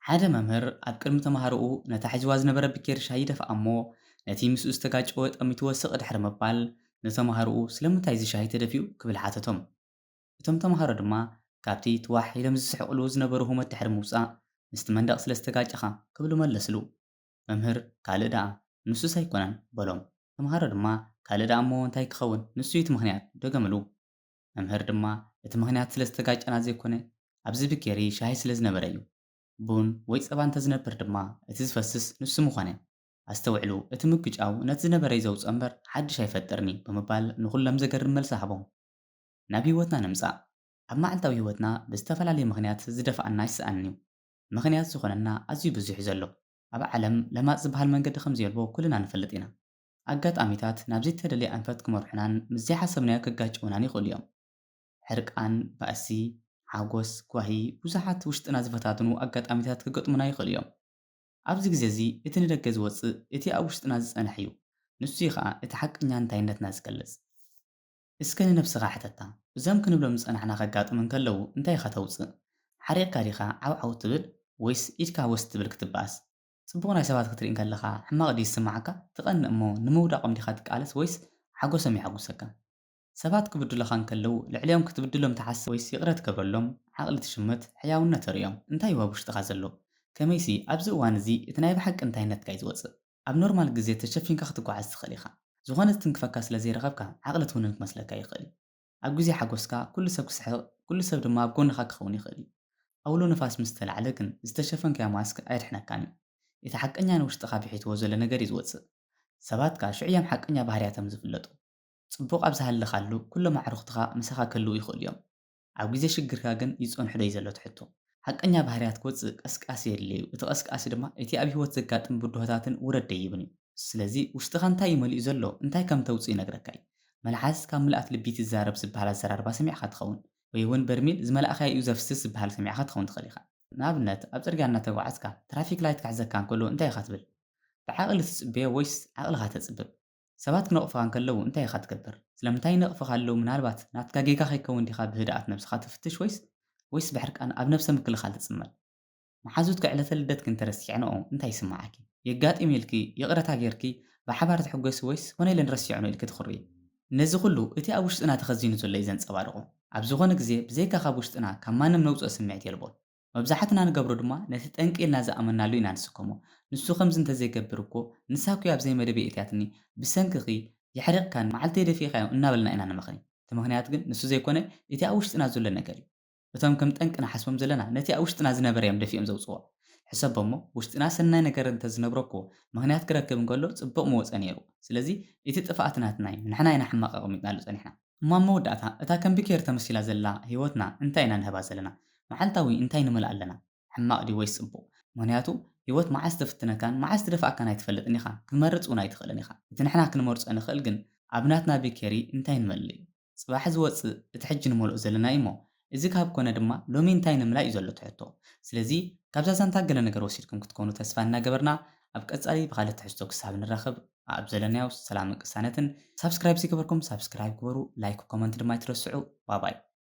ሓደ መምህር ኣብ ቅድሚ ተማሃሮኡ ነታ ሒዝዋ ዝነበረ ብኬሪ ሻሂ ደፍኣ እሞ፣ ነቲ ምስኡ ዝተጋጨወ ጠሚትዎ ስቕ ድሕሪ ምባል፣ ንተማሃሮኡ "ስለምንታይ እዚ ሻሂ ተደፊኡ?" ክብል ሓተቶም። እቶም ተማሃሮ ድማ ካብቲ ትዋሕ ኢሎም ዝስሕቕሉ ዝነበሩ ሁመት ድሕሪ ምውጻእ፣ "ምስቲ መንደቕ ስለ ዝተጋጨኻ" ክብሉ መለስሉ። መምህር "ካልእ ደኣ ንሱስ ኣይኮነን" በሎም። ተማሃሮ ድማ "ካልእ ደኣ እሞ እንታይ ክኸውን? ንሱ እዩ እቲ ምኽንያት" ደገምሉ። መምህር ድማ "እቲ ምኽንያት ስለ ዝተጋጨና ዘይኮነ፣ ኣብዚ ብኬሪ ሻሂ ስለ ዝነበረ እዩ። ቡን ወይ ጸባ እንተዝነብር ድማ፣ እቲ ዝፈስስ ንሱ ምኾነ። ኣስተውዕሉ፣ እቲ ምግጫው ነቲ ዝነበረ እዩ ዘውጽኦ እምበር ሓድሽ ኣይፈጥርን እዩ" ብምባል ንኹሎም ዘገርም መልሲ ሃቦም። ናብ ህይወትና ንምጻእ። ኣብ መዓልታዊ ህይወትና ብዝተፈላለየ ምኽንያት ዝደፍኣና ኣይስኣንን እዩ። ምኽንያት ዝኾነና ኣዝዩ ብዙሕ እዩ ዘሎ። ኣብ ዓለም ለማጽ ዝበሃል መንገዲ ከም ዘየልቦ ኩልና ንፈልጥ ኢና። ኣጋጣሚታት ናብ ዘይተደልየ ኣንፈት ክመርሑናን ምስ ዘይሓሰብናዮ ከጋጭዉናን ይኽእሉ እዮም። ሕርቃን፣ ባእሲ፣ ሓጎስ፣ ጓሂ፣ ብዙሓት ውሽጥና ዝፈታትኑ ኣጋጣሚታት ክገጥሙና ይኽእሉ እዮም። ኣብዚ ግዜ እዚ እቲ ንደገ ዝወጽእ እቲ ኣብ ውሽጥና ዝጸንሕ እዩ። ንሱ እዩ ኸኣ እቲ ሓቀኛ እንታይነትና ዝገልጽ። እስከ ንነብስኻ ሕተታ፣ እዞም ክንብሎም ዝጸናሕና ከጋጥሙ እንከለዉ እንታይ ኢኻ ተውጽእ? ሓሪቕካ ዲኻ ዓው ዓው ትብል ወይስ ኢድካ ወስ ትብል ክትበኣስ? ጽቡቕ ናይ ሰባት ክትርኢ እንከለኻ ሕማቕ ድዩ ዝስምዓካ? ትቐንእ እሞ ንምውዳቖም ዲኻ ትቃለስ ወይስ ሓጎሶም የሐጉሰካ? ሰባት ክብድሉኻ እንከለዉ ልዕሊኦም ክትብድሎም ትሓስብ ወይስ ይቕረ ትገብረሎም? ዓቕሊ ትሽምት፣ ሕያውነት ተርእዮም። እንታይ እዩ ኣብ ውሽጥኻ ዘሎ? ከመይሲ ኣብዚ እዋን እዚ እቲ ናይ ብሓቂ እንታይነትካ እዩ ዝወጽእ። ኣብ ኖርማል ግዜ ተሸፊንካ ክትጓዓዝ ትኽእል ኢኻ። ዝኾነ ዝትንክፈካ ስለ ዘይረኸብካ ዓቕሊ ትውንን ክመስለካ ይኽእል እዩ። ኣብ ግዜ ሓጎስካ ኩሉ ሰብ ክስሕቕ፣ ኩሉ ሰብ ድማ ኣብ ጎንኻ ክኸውን ይኽእል እዩ። ኣውሎ ንፋስ ምስ ተላዕለ ግን ዝተሸፈንካዮ ማስክ ኣየድሕነካን እዩ። እቲ ሓቀኛ ንውሽጥኻ ብሒትዎ ዘሎ ነገር እዩ ዝወጽእ። ሰባት ከኣ ሽዑ እዮም ሓቀኛ ባህርያቶም ዝፍለጡ። ጽቡቕ ኣብ ዝሃለኻሉ ኩሎም ኣዕሩኽትኻ ምሳኻ ክህልዉ ይኽእሉ እዮም። ኣብ ግዜ ሽግርካ ግን ይጸንሑ ዶ እዩ ዘሎ እቲ ሕቶ? ሓቀኛ ባህርያት ክወጽእ ቀስቃሲ የድልዮ እዩ። እቲ ቀስቃሲ ድማ እቲ ኣብ ህይወት ዘጋጥም ብድሆታትን ውረድ ደይብን እዩ። ስለዚ ውሽጥኻ እንታይ እዩ መሊኡ ዘሎ፣ እንታይ ከም ተውጽእ ይነግረካ እዩ። መልሓስ ካብ ምልኣት ልቢ ትዛረብ ዝበሃል ኣዘራርባ ሰሚዕካ ትኸውን። ወይ እውን በርሚል ዝመላእካዮ እዩ ዘፍስስ ዝበሃል ሰሚዕካ ትኸውን ትኽእል ኢኻ። ንኣብነት ኣብ ጽርግያ እናተጓዓዝካ ትራፊክ ላይት ክሕዘካ እንከሎ እንታይ ኢኻ ትብል? ብዓቕሊ ትጽበዮ ወይስ ዓቕልኻ ተጽብብ? ሰባት ክነቕፉኻ እንከለዉ እንታይ ኢኻ ትገብር? ስለምንታይ ይነቕፉኻ ኣለዉ? ምናልባት ናትካ ጌጋ ከይከውን ዲኻ ብህድኣት ነብስኻ ትፍትሽ ወይስ፣ ወይስ ብሕርቃን ኣብ ነብሰ ምክልኻል ትጽመድ? መሓዙትኪ ዕለተ ልደትኪ እንተረሲዕንኦ እንታይ ይስምዓኪ? የጋጥም ኢልኪ ይቕረታ ጌርኪ ብሓባር ትሕጎሲ ወይስ ኮነ ኢለን ረሲዕንኦ ኢልኪ ትኹርዒ? ነዚ ኩሉ እቲ ኣብ ውሽጥና ተኸዚኑ ዘሎ እዩ ዘንጸባርቖ። ኣብ ዝኾነ ግዜ ብዘይካ ካብ ውሽጥና ካብ ማንም ነውጽኦ ስምዒት የልቦን። መብዛሕትና ንገብሮ ድማ ነቲ ጠንቂ ኢልና ዝኣመናሉ ኢና ንስከሞ። ንሱ ከምዚ እንተዘይገብር እኮ ንሳ እኮ ኣብ ዘይመደበይ እትያትኒ፣ ብሰንክኺ የሕሪቕካኒ፣ መዓልተይ ደፊእካዮ እናበልና ኢና ንመኽኒ። እቲ ምኽንያት ግን ንሱ ዘይኮነ እቲ ኣብ ውሽጥና ዘሎ ነገር እዩ። እቶም ከም ጠንቂ ንሓስቦም ዘለና ነቲ ኣብ ውሽጥና ዝነበረ እዮም ደፊኦም ዘውጽዎ። ሕሰቦ እሞ ውሽጥና ሰናይ ነገር እንተዝነብሮ እኮ ምኽንያት ክረክብ እንከሎ ጽቡቕ ምወጸ ነይሩ። ስለዚ እቲ ጥፍኣት ናትና እዩ፣ ንሕና ኢና ሕማቕ ኣቐሚጥናሉ ጸኒሕና። እሞ ኣብ መወዳእታ እታ ከም ብኬር ተመሲላ ዘላ ህይወትና እንታይ ኢና ንህባ ዘለና? መዓልታዊ እንታይ ንመልኣ ኣለና? ሕማቕ ድዩ ወይስ ጽቡቕ? ምኽንያቱ ህይወት መዓስ ተፍትነካን መዓስ ትደፍኣካን ኣይትፈልጥን ኢኻ፣ ክትመርጽ እውን ኣይትኽእልን ኢኻ። እቲ ንሕና ክንመርጾ ንኽእል ግን ኣብ ናትና ብኬሪ እንታይ ንመልእ እዩ። ጽባሕ ዝወጽእ እቲ ሕጂ ንመልኦ ዘለና እዩ እሞ፣ እዚ ካብ ኮነ ድማ ሎሚ እንታይ ንምላ እዩ ዘሎ እቲ ሕቶ። ስለዚ ካብዛ ዛንታ ገለ ነገር ወሲድኩም ክትኮኑ ተስፋ እናገበርና፣ ኣብ ቀጻሊ ብኻልእ ትሕዝቶ ክሳብ ንራኸብ ኣብ ዘለናዮ ሰላምን ቅሳነትን። ሳብስክራይብ ዘይገበርኩም ሳብስክራይብ ግበሩ፣ ላይክ ኮመንት ድማ ኣይትረስዑ። ባባይ።